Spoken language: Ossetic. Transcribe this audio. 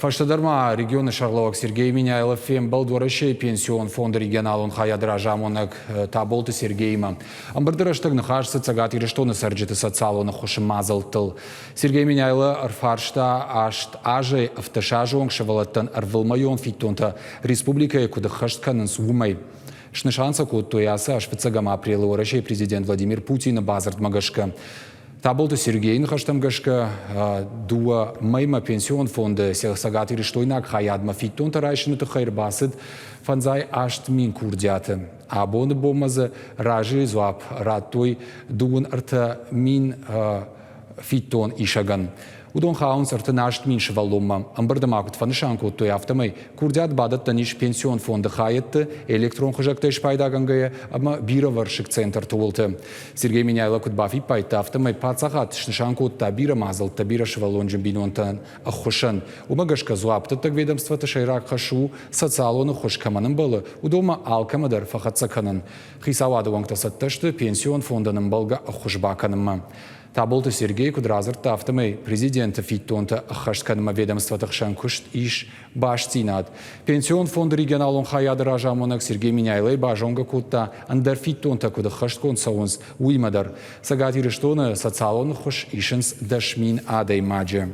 Фӕстӕдӕр ма регионы сӕргълӕууӕг Сергей Меняйло фембӕлд Уӕрӕсейы пенсион фонды регионалон хайады разамонӕг Таболты Сергеимӕ. Ӕмбырды рӕстӕг ныхас цыд Цӕгат Ирыстоны цӕрджыты социалон ӕххуысы мадзӕлттыл. Сергей Меняйло ӕрфарста аст азӕй ӕвддӕс азы онг сывӕллӕттӕн ӕрвылмӕйон фиддонтӕ республикӕйы куыд ӕххӕст кӕнынц, уымӕй. Снысан сӕ кодтой ацы аз фыццӕгӕм апрелы Уӕрӕсейы президент Владимир Путины бадзырдмӕ гӕсгӕ. Таболты Сергейы ныхӕстӕм гӕсгӕ, дыууӕ мӕймӕ пенсион фонды цӕгатирыстойнаг хайадмӕ фиддонтӕ райсыны тыххӕй ӕрбацыд 58 000 курдиаты. Абоны бонмӕ дзы разыйы дзуапп радтой 33 000 фиддон исӕгӕн. Уыдон хауынц 38 000 сывӕллонмӕ. Ӕмбырды ма куыд фӕнысан кодтой, афтӕмӕй курдиат бадӕттӕн ис пенсион фонды хайӕдты, электрон хызӕгтӕй спайдагӕнгӕйӕ ӕмӕ бирӕвӕрсыг центрты уылты. Сергей Меняйло куыд бафиппайдта, афтӕмӕй паддзахад снысан кодта бирӕ мадзӕлттӕ бирӕсывӕллонджын бинонтӕн ӕххуысӕн. Уымӕ гӕсгӕ дзуапдӕттӕг ведомствоты сӕйраг хӕс у социалон ӕххуыс кӕмӕн ӕмбӕлы, уыдонмӕ алкӕмӕ дӕр фӕхӕццӕ кӕнын. Хицауады уӕнгтӕ цӕттӕ сты пенсион фондӕн ӕмбӕлгӕ ӕххуыс бакӕнынмӕ. Таболты Сергей куыд радзырдта, афтӕмӕй президенты фиддонтӕ ӕххӕст кӕнынмӕ ведомствоты хсӕн куыст ис бастдзинад. Пенсион фонды регионалон хайады разамонӕг Сергей Меняйлой базонгӕ кодта, ӕндӕр фиддонтӕ куыд ӕххӕстгонд цӕуынц, уыимӕ дӕр. Цӕгат Ирыстоны социалон ӕххуыс исынц 10 000 адӕймаджы.